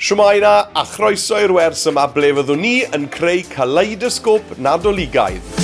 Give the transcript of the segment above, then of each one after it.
Shwmae 'na, a chroeso i'r wers yma ble fyddwn ni yn creu kaleidosgop Nadoligaidd.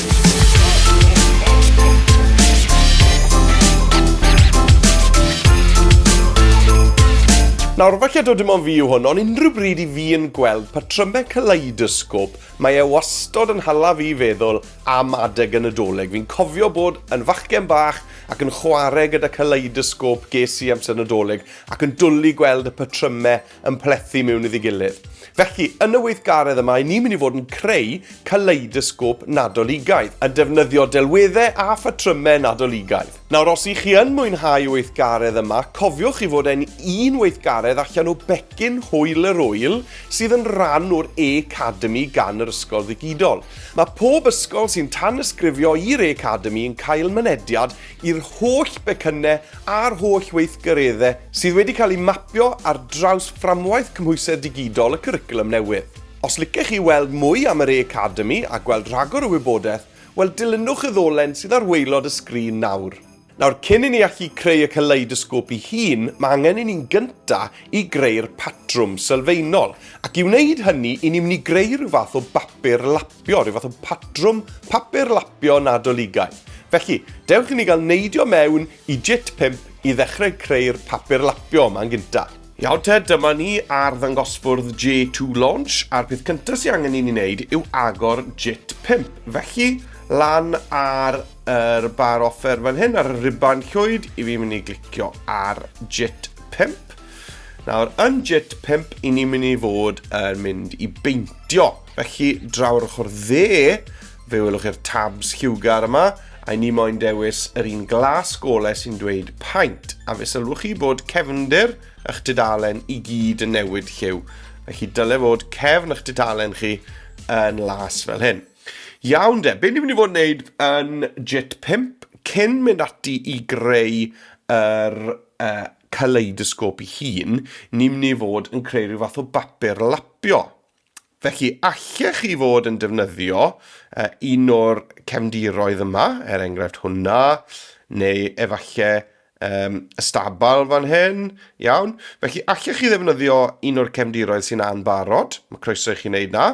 Nawr, falle dod dim ond fi yw hwn, ond unrhyw bryd i fi yn gweld patrymau kaleidosgop, mae e wastod yn hala fi feddwl am adeg y Nadolig. Fi'n cofio bod yn fachgen bach ac yn chwarae gyda kaleidosgop ges i amser Nadolig ac yn dwlu gweld y patrymau yn plethu mewn iddi gilydd. Felly, yn y weithgaredd yma, ni'n mynd i fod yn creu kaleidosgop Nadoligaidd, yn defnyddio delweddau a phatrymau Nadoligaidd. Nawr, os y'ch chi yn mwynhau y weithgaredd yma, cofiwch i fod e'n un weithgaredd allan o becyn Hwyl yr Ŵyl sydd yn rhan o'r e-Academy gan yr Ysgol Ddigidol. Mae pob ysgol sy'n tanysgrifio i'r e-Academy yn cael mynediad i'r holl becynnau a'r holl weithgareddau sydd wedi cael eu mapio ar draws fframwaith cymhwysedd digidol y cwricwlwm newydd. Os licech chi weld mwy am yr e-Academy a gweld rhagor o wybodaeth, wel dilynwch y ddolen sydd ar waelod y sgrin nawr. Nawr, cyn i ni allu creu y kaleidosgop ei hun, mae angen i ni'n gynta i greu'r patrwm sylfaenol. Ac i wneud hynny, i ni'n mynd i greu rhyw fath o bapur lapio, rhyw fath o patrwm papur lapio Nadoligaidd. Felly, dewch i ni gael neidio mewn i JIT 5 i ddechrau creu'r papur lapio yma'n gynta. Iawn te, dyma ni ar ddangosfwrdd J2 Launch, a'r peth cyntaf sy'n angen i ni wneud yw agor JIT 5. Felly, lan ar yr bar offer fan hyn, ar y rhuban llwyd, i fi mynd i glicio ar JIT 5. Nawr, yn JIT 5, i ni'n mynd i fod yn mynd i beintio. Felly, draw'r ochr dde, fe welwch chi'r tabs lliwgar yma, a i ni moyn dewis yr un glas gole sy'n dweud paint. A fe sylwch chi bod cefndir eich tudalen i gyd yn newid lliw. Felly dyle fod cefn eich tudalen chi yn las fel hyn. Iawn de, be ni'n mynd i fod yn wneud yn JIT 5 cyn mynd ati i greu yr uh, kaleidosgop ei hun, ni'n mynd i fod yn creu rhyw fath o bapur lapio. Felly, allech chi fod yn defnyddio uh, un o'r cefndiroedd yma, er enghraifft hwnna, neu efallai um, ystabal fan hyn, iawn. Felly, allech chi ddefnyddio un o'r cefndiroedd sy'n anbarod, mae croeso i chi wneud na.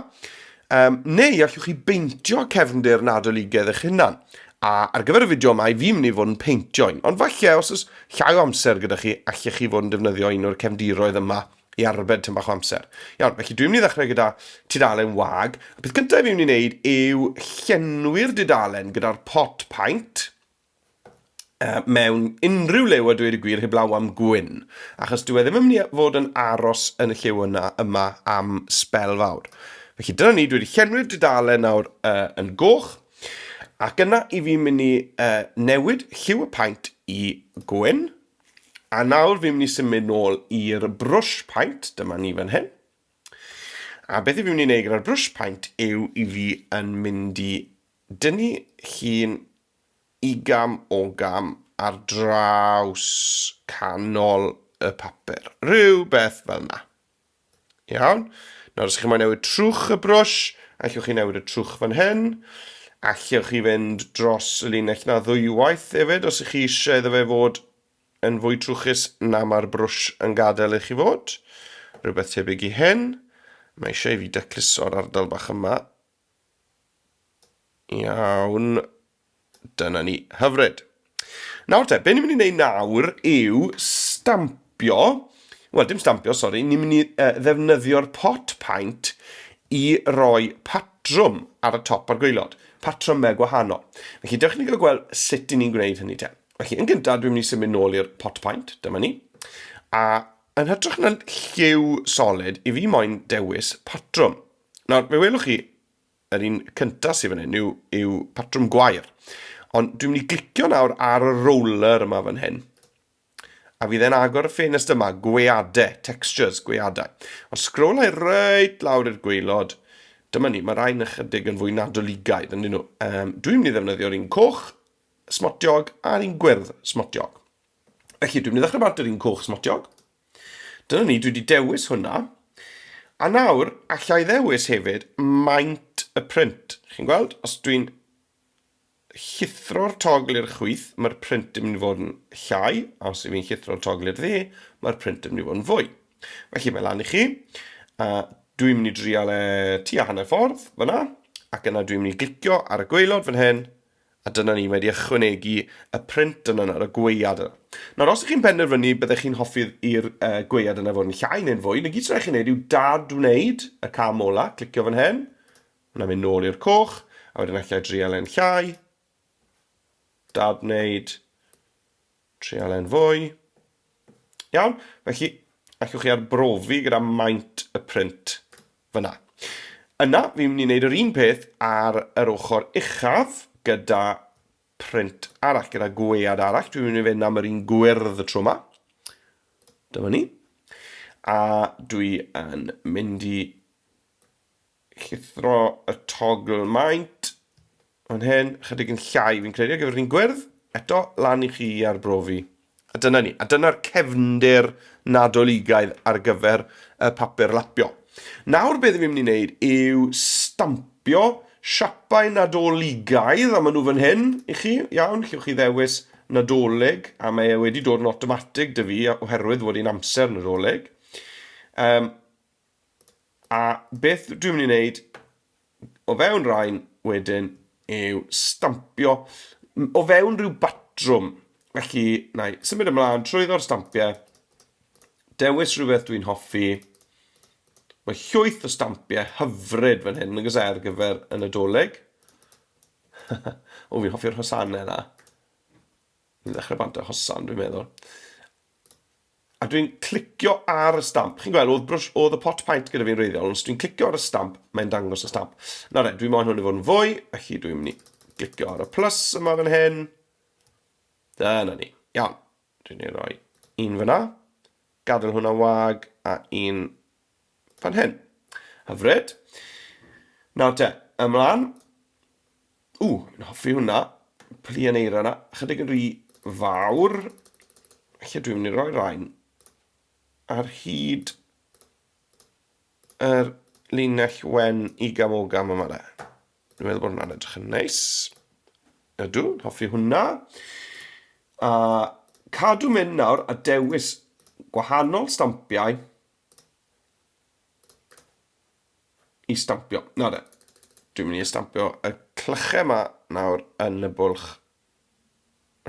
Um, neu allwch chi beintio cefndir Nadoligaidd eich hunan. A ar gyfer y fideo yma, fi'n mynd i fod yn peintio un. Ond falle, os oes llai o amser gyda chi, allech chi fod yn defnyddio un o'r cefndiroedd yma i arbed tyn bach o amser. Iawn, felly dwi'n mynd i ddechrau gyda tudalen wag. Y peth cyntaf fi'n mynd i wneud yw llenwi'r dudalen gyda'r pot paent uh, mewn unrhyw liw a dweud y gwir heblaw am gwyn, achos dyw e ddim yn mynd i fod yn aros yn y lliw yna yma am sbel fawr. Felly dyna ni, dwi wedi llenwi'r dudalen nawr uh, yn goch, ac yna i fi'n mynd i uh, newid lliw y paent i gwyn. A nawr fi'n mynd i symud nôl i'r brwsh paent, dyma ni fan hyn. A beth i fi'n mynd i wneud gyda'r brwsh paent yw i fi yn mynd i dynnu llun igam ogam ar draws canol y papur. Rhyw beth fel yna. Iawn. Nawr, os ych chi'n moyn newid trwch y brwsh, allwch chi newid y trwch fan hyn. Allwch chi fynd dros y linell na ddwywaith hefyd, os ych chi eisiau iddo fe fod yn fwy trwchus na mae'r brwsh yn gadael i chi fod. Rhywbeth tebyg i hyn. Mae eisiau i fi dacluso'r ardal bach yma. Iawn. Dyna ni. Hyfryd. Nawr te, be ni'n mynd i wneud nawr yw stampio, wel dim stampio, sori, ni'n mynd i uh, ddefnyddio'r pot paent i roi patrwm ar y top a'r gwaelod, patrymau gwahanol. Felly dewch i ni gael gweld sut i ni'n gwneud hynny te. Felly yn gyntaf dwi'n mynd i symud nôl i'r pot paent, dyma ni. A yn hytrach na lliw solid, i fi moyn dewis patrwm. Nawr, fe welwch chi, Yr un cyntaf sydd fan hyn yw, yw patrwm gwair. Ond dwi'n mynd i glicio nawr ar y roller yma fan hyn. A fydd e'n agor y ffenest yma, gweadau, textures, gweadau. Ond sgrolai reit lawr i'r gwaelod. Dyma ni, mae rhain ychydig yn fwy nadoligaidd, yn nhw. Um, dwi'n mynd i ddefnyddio'r un coch smotiog a'r un gwyrdd smotiog. Felly, dwi'n mynd i ddechrau bant yr un coch smotiog. Dyna ni, dwi wedi dewis hwnna. A nawr, alla i ddewis hefyd maint y print. Chi'n gweld? Os dwi'n llithro'r togl i'r chwith, mae'r print yn mynd i fod yn llai, a os fi'n llithro'r togl i'r dde, mae'r print yn mynd i fod yn fwy. Felly mae lan i chi. A dwi'n mynd i drial e tua hanner ffordd fyna, ac yna dwi'n mynd i glicio ar y gwaelod fan hyn, a dyna ni, mae wedi ychwanegu y print yna nawr, y gwaead yna. Nawr, os ych chi'n penderfynu byddech chi'n hoffi i'r uh, gwaead yna fod yn llai neu'n fwy, na gyd sy'n rhaid chi wneud yw dadwneud y cam ola, clicio fan hyn, hwnna'n mynd nôl i'r coch, a wedyn allai drial e'n llai, dadwneud, Trial e'n fwy. Iawn, felly allwch chi arbrofi gyda maint y print fyna. Yna, fi'n mynd i wneud yr un peth ar yr ochr uchaf gyda print arall, gyda gwead arall. Dwi'n mynd i fynd am yr un gwyrdd y tro yma. Dyma ni. A dwi yn mynd i Llithro y togl maint fan hyn, chydig yn llai fi'n credu ar gyfer un gwyrdd. Eto, lan i chi i arbrofi. A dyna ni. A dyna'r cefndir Nadoligaidd ar gyfer y papur lapio. Nawr beth fi'n mynd i wneud yw stampio siapau Nadoligaidd, a maen nhw fan hyn i chi, iawn, llwch chi ddewis Nadolig, a mae e wedi dod yn awtomatig 'da fi oherwydd fod hi'n amser Nadolig. Um, A beth dwi'n mynd i wneud o fewn rhain wedyn yw stampio o fewn rhyw batrwm. Felly, na i symud ymlaen trwyddo'r stampiau, dewis rhywbeth dwi'n hoffi. Mae llwyth o stampiau hyfryd fan hyn, nag oes e, ar gyfer y Nadolig. o, fi'n hoffi'r hosanau yna. Fi'n ddechrau bant o hosan, dwi'n meddwl. A dwi'n clicio ar y stamp. Chi'n gweld, oedd, brwsh, oedd y pot paent gyda fi'n reiddiol, ond os dwi'n clicio ar y stamp, mae'n dangos y stamp. Nawr e, dwi moyn hwn i fod yn fwy, felly dwi'n mynd i glicio ar y plus yma fan hyn. Dyna ni. Iawn. Dwi'n ei roi un fyna. Gadael hwnna wag a un fan hyn. Hyfryd. Nawr te, ymlaen. Ww, fi'n hoffi hwnna. Plu yn eira yna. Chydig yn rhy fawr. Felly dwi'n mynd i roi rhain ar hyd yr linell wen igam ogam yma de. Dwi'n meddwl bod hwnna'n edrych yn neis. Ydw, hoffi hwnna. A cadw mynd nawr a dewis gwahanol stampiau i stampio. Nawr de, dwi'n mynd i stampio y clychau yma nawr yn y bwlch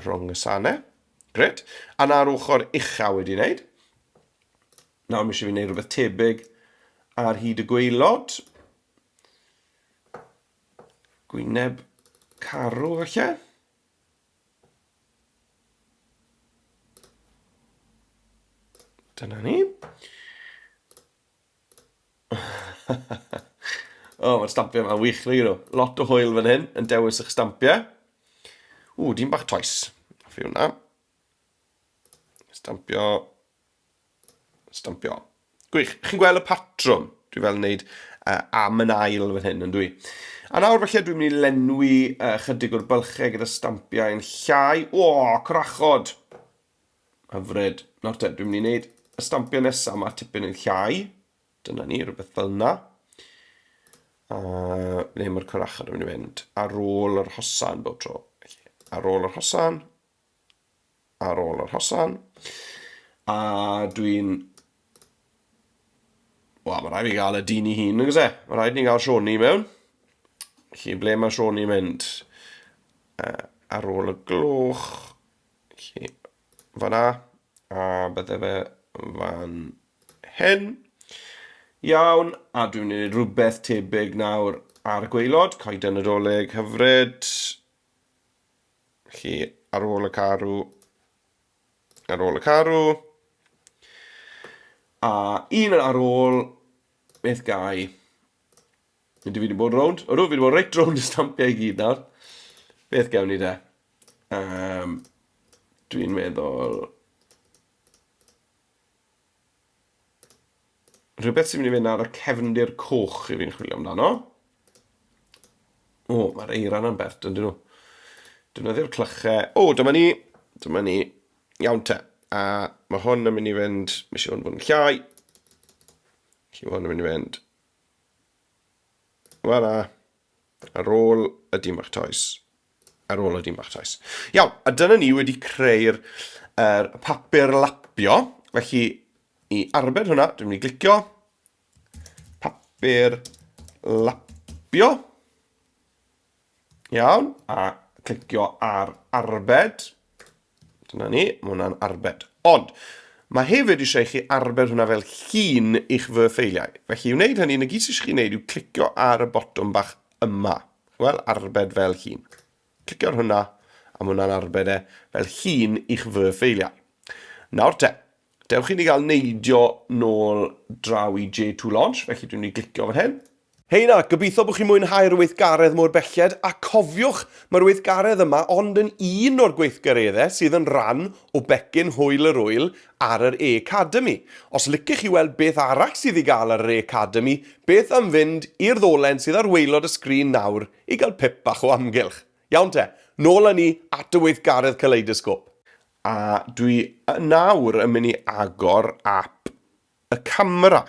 rhwng y sane. Gret. A na'r ochr ucha wedi wneud. Nawr mae eisiau fi wneud rhywbeth tebyg ar hyd y gwaelod. Gwyneb carw falle. Dyna ni. o, mae'r stampiau yma'n wych, nag nhw? Lot o hwyl fan hyn yn dewis eich stampiau. Ww, dyn bach toes. Hoffi hwnna. Stampio. Stampio. Gwych. Chi'n gweld y patrwm? Dwi fel yn neud uh, am yn ail fan hyn, yn dwi. A nawr falle dwi'n mynd i lenwi uh, chydig o'r bylchau gyda stampiau yn llai. O, crachod! Hyfryd. Nawr te, dwi'n mynd i wneud y stampiau nesaf yma tipyn yn llai. Dyna ni, rhywbeth fel yna. A le mae'r corachod yn mynd i fynd? Ar ôl yr hosan bob tro. Ar ôl yr hosan. Ar ôl yr hosan. A dwi'n... Wel, mae rhaid fi gael y dyn i hun, nag oes e? Mae rhaid ni gael Sioni mewn. Felly, ble mae Sioni mynd? Uh, ar ôl y gloch. Felly, fanna, a bydde fe fan hyn. Iawn, a dwi'n mynd i wneud rhywbeth tebyg nawr ar y gwaelod, coeden Nadolig hyfryd. Felly, ar ôl y carw, ar ôl y carw, a un ar ôl, beth gai? Ydw fi wedi bod rownd? Ydw, fi wedi bod reit rownd y stampiau i gyd nawr. Beth gewn ni de? Um, dwi'n meddwl... Rhywbeth sy'n mynd i fynd ar y cefndir coch i fi'n chwilio amdano. O, mae'r eira yna'n bert, yn dyn nhw. Defnyddio'r clychau. O, dyma ni. Dyma ni. Iawn te. A mae hwn yn mynd i fynd... Mae eisiau hwn fod yn llai. Felly mae hwn yn mynd i fynd Fan'na. Ar ôl y dyn bach toes. Ar ôl y dyn bach toes. Iawn, a dyna ni wedi creu'r er papur lapio. Felly, i arbed hwnna, dwi'n mynd i glicio. Papur lapio. Iawn, a clicio ar arbed. Dyna ni, mae hwnna'n arbed. Ond, mae hefyd eisiau i chi arbed hwnna fel llun i'ch fy ffeiliau. Felly i wneud hynny, na gyd sydd eisiau chi wneud yw clicio ar y botwm bach yma. Wel, arbed fel llun. Clicio ar hwnna, a mae hwnna'n arbed e fel llun i'ch fy ffeiliau. Nawr te, dewch i ni gael neidio nôl draw i J2 Launch, felly dwi'n mynd i glicio fan hyn. Hei 'na, gobeithio bod chi'n mwynhau'r weithgaredd mor belled, a cofiwch, mae'r weithgaredd yma ond yn un o'r gweithgareddau sydd yn rhan o becyn Hwyl yr Ŵyl ar yr e-Academy. Os licech chi weld beth arall sydd i gael ar yr e-Academy, beth am fynd i'r ddolen sydd ar waelod y sgrin nawr i gael pip bach o amgylch. Iawn te, nôl â ni at y weithgaredd Kaleidoscope. A dwi nawr yn mynd i agor ap y camera.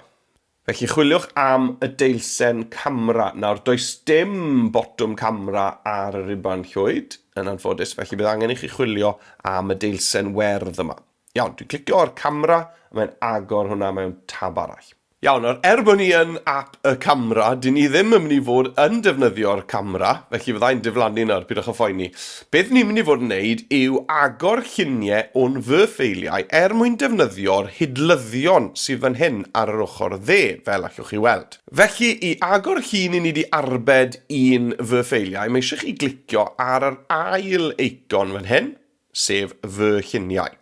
Felly chwiliwch am y deilsen camera. Nawr does dim botwm camera ar y ruban llwyd, yn anffodus, felly bydd angen i chi chwilio am y deilsen werdd yma. Iawn, dwi'n clicio ar camera, a mae'n agor hwnna mewn tab arall. Iawn, nawr er bod ni yn ap y camera, dyn ni ddim yn mynd i fod yn defnyddio'r camera, felly fyddai'n diflannu nawr, pidwch â phoeni. Beth ni'n mynd i fod yn neud yw agor lluniau o'n fy ffeiliau er mwyn defnyddio'r hidlyddion sydd fan hyn ar yr ochr dde, fel allwch chi weld. Felly, i agor llun i ni 'di arbed un fy ffeiliau, mae eisiau chi glicio ar yr ail eicon fan hyn, sef fy lluniau.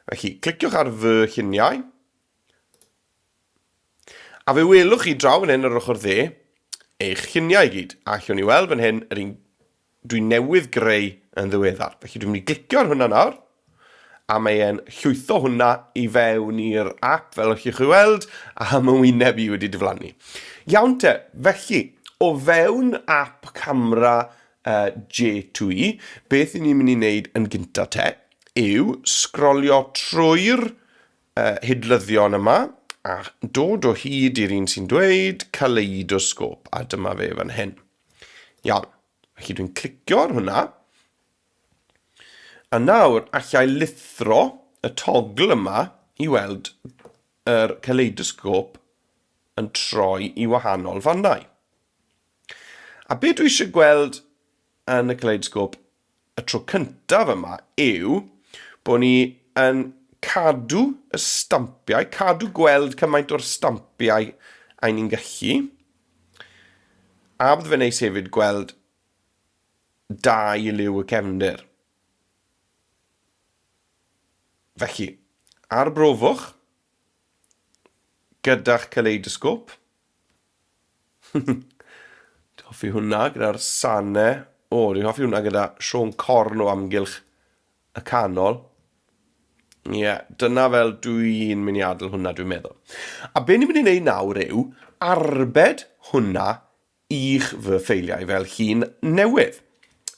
Felly, cliciwch ar fy lluniau, A fe welwch chi draw fan hyn ar yr ochr dde, eich lluniau i gyd. A allwn ni weld fan hyn yr un dwi newydd greu yn ddiweddar. Felly dwi'n mynd i glicio ar hwnna nawr, a mae e'n llwytho hwnna i fewn i'r app fel allwch chi weld, a mae wyneb i wedi diflannu. Iawn te, felly, o fewn app camera uh, J2E, beth i ni'n mynd i wneud yn gynta te, yw sgrolio trwy'r hidlyddion yma a dod o hyd i'r un sy'n dweud kaleidoscope, a dyma fe fan hyn. Iawn, felly dwi'n clicio ar hwnna, a nawr allai lithro y togl yma i weld yr kaleidoscope yn troi i wahanol fannau. A be dwi eisiau gweld yn y kaleidoscope y tro cyntaf yma yw bod ni yn cadw y stampiau, cadw gweld cymaint o'r stampiau a ni'n gallu. A bydd fe'n neis hefyd gweld dau liw y cefndir. Felly, arbrofwch gyda'ch kaleidoscope. Dwi'n hoffi hwnna gyda'r sane. O, dwi'n hoffi hwnna gyda Siôn Corn o amgylch y canol. Ie, yeah, dyna fel dwi'n mynd i adael hwnna, dwi'n meddwl. A be ni'n mynd i wneud nawr yw arbed hwnna i'ch fy ffeiliau fel llun newydd.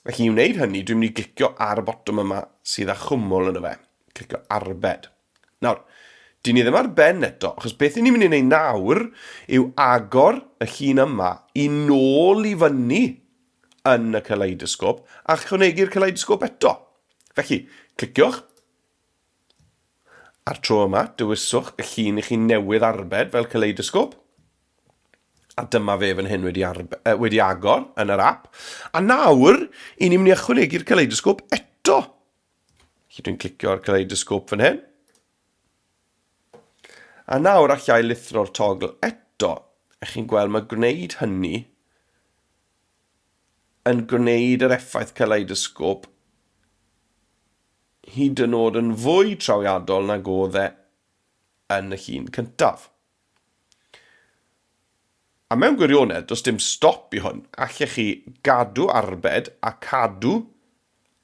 Felly i wneud hynny, dwi'n mynd i glicio ar y botwm yma sydd â chwmwl yno fe. Clicio arbed. Nawr, dyn ni ddim ar ben eto, achos beth ni'n mynd i wneud nawr yw agor y llun yma i nôl i fyny yn y kaleidosgop a chwanegu'r kaleidosgop eto. Felly, cliciwch. A'r tro yma, dewiswch y llun i chi newydd arbed fel kaleidosgop. A dyma fe fan hyn wedi, arbe, wedi agor yn yr app. A nawr, i ni'n mynd i ychwanegu'r kaleidosgop eto. Felly dwi'n clicio ar kaleidoscope fan hyn. A nawr allai lithro'r togl eto. A chi'n gweld mae gwneud hynny yn gwneud yr effaith kaleidoscope hyd yn oed yn fwy trawiadol nag oedd e yn y llun cyntaf. A mewn gwirionedd, does dim stop i hwn. Allech chi gadw arbed a cadw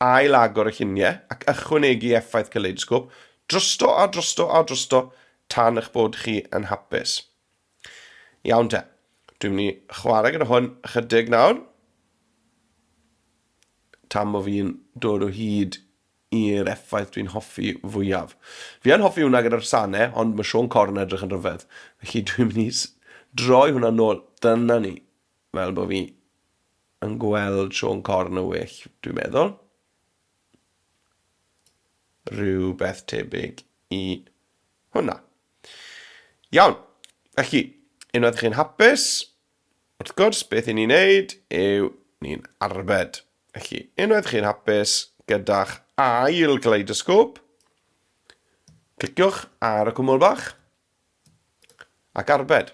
ail-agor y lluniau ac ychwanegu effaith kaleidoscope drosto a drosto a drosto tan eich bod chi yn hapus. Iawn te, dwi'n mynd i chwarae gyda hwn ychydig nawr. Tan bod fi'n dod o hyd i'r effaith dwi'n hoffi fwyaf. Fi yn hoffi hwnna gyda'r sane, ond mae Siôn Corn yn edrych yn rhyfedd. Felly dwi'n mynd i droi hwnna nôl. Dyna ni. Fel bod fi yn gweld Siôn Corn yn well, dwi'n meddwl. Rhywbeth tebyg i hwnna. Iawn, felly, Unwaith chi'n hapus, wrth gwrs, beth i ni'n neud yw ni'n arbed. Felly, unwaith chi'n hapus gyda'ch ail kaleidosgop, cliciwch ar y cwmwl bach ac arbed.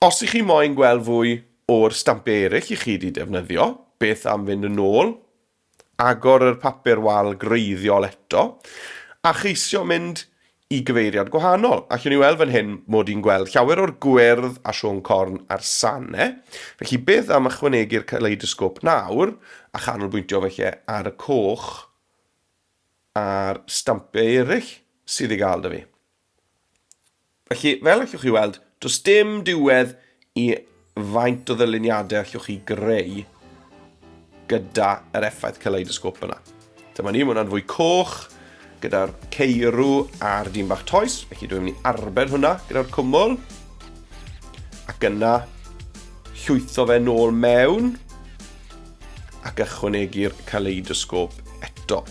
Os ych chi moyn gweld fwy o'r stampiau eraill i chi wedi defnyddio, beth am fynd yn ôl agor yr papur wal gwreiddiol eto, a cheisio mynd i gyfeiriad gwahanol. Allwn ni weld fan hyn mod i'n gweld llawer o'r gwyrdd a Siôn Corn a'r sane. Felly beth am ychwanegu'r kaleidosgop nawr a chanolbwyntio felly ar y coch a'r stampiau eraill sydd i gael 'da fi. Felly, fel allwch chi weld, does dim diwedd i faint o ddyluniadau allwch chi greu gyda yr effaith kaleidosgop yna. Dyma ni, mae hwnna'n fwy coch, gyda'r ceirw a'r dyn bach toes, felly dwi'n mynd i arbed hwnna gyda'r cwmwl. Ac yna, llwytho fe nôl mewn, ac ychwanegu'r kaleidosgop eto.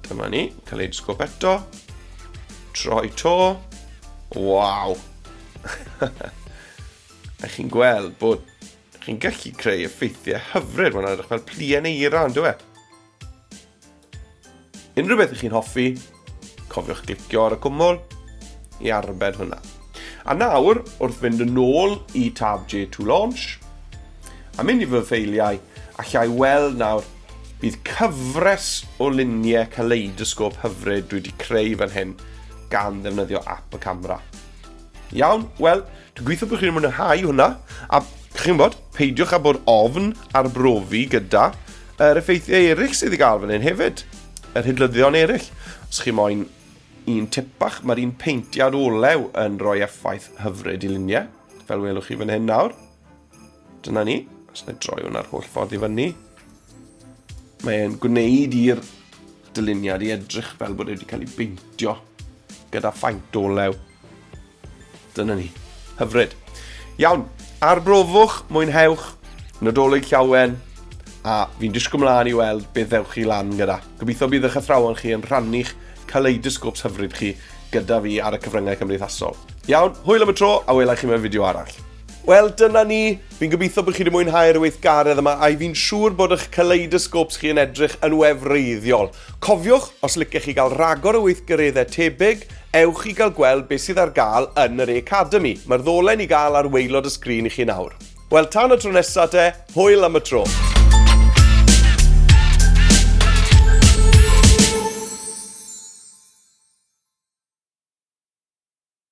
Dyma ni, kaleidosgop eto. Troi to. Waw! A chi'n gweld bod chi'n gallu creu effeithiau hyfryd. Mae'n edrych fel pluen eira, yn dwi? Unrhyw beth ych chi'n hoffi, cofiwch glicio ar y cwmwl i arbed hwnna. A nawr, wrth fynd yn ôl i tab J2 Launch, a mynd i fy ffeiliau, allai weld nawr bydd cyfres o luniau kaleidosgop hyfryd dwi wedi creu fan hyn gan ddefnyddio app y camera. Iawn, wel, dwi'n gweithio bod chi'n mwynhau hwnna, a chi'n bod, peidiwch â bod ofn arbrofi gyda yr effeithiau eraill sydd i gael fan hyn hefyd, yr hidlyddion eraill. Os chi moyn un tip bach, mae'r un peintiad olew yn rhoi effaith hyfryd i luniau, fel welwch chi fan hyn nawr. Dyna ni. Os na droi hwnna'r holl ffordd i fyny. Mae'n gwneud i'r dyluniad i edrych fel bod e wedi cael ei beintio gyda phaent olew. Dyna ni. Hyfryd. Iawn, arbrofwch, mwynhewch, Nadolig llawen, a fi'n disgwyl mlaen i weld beth ddewch chi lan gyda. Gobeithio bydd eich athrawon chi yn rhannu'ch kaleidoscopes hyfryd chi gyda fi ar y cyfryngau cymdeithasol. Iawn, hwyl am y tro, a wela i chi mewn fideo arall. Wel, dyna ni. Fi'n gobeithio bod chi wedi mwynhau'r weithgaredd yma, a fi'n siŵr bod eich kaleidoscopes chi yn edrych yn wefreiddiol. Cofiwch, os licech chi gael rhagor o weithgareddau tebyg, ewch i gael gweld beth sydd ar gael yn yr e-Academy. Mae'r ddolen i gael ar waelod y sgrin i chi nawr. Wel, tan y tro nesa te, hwyl am y tro!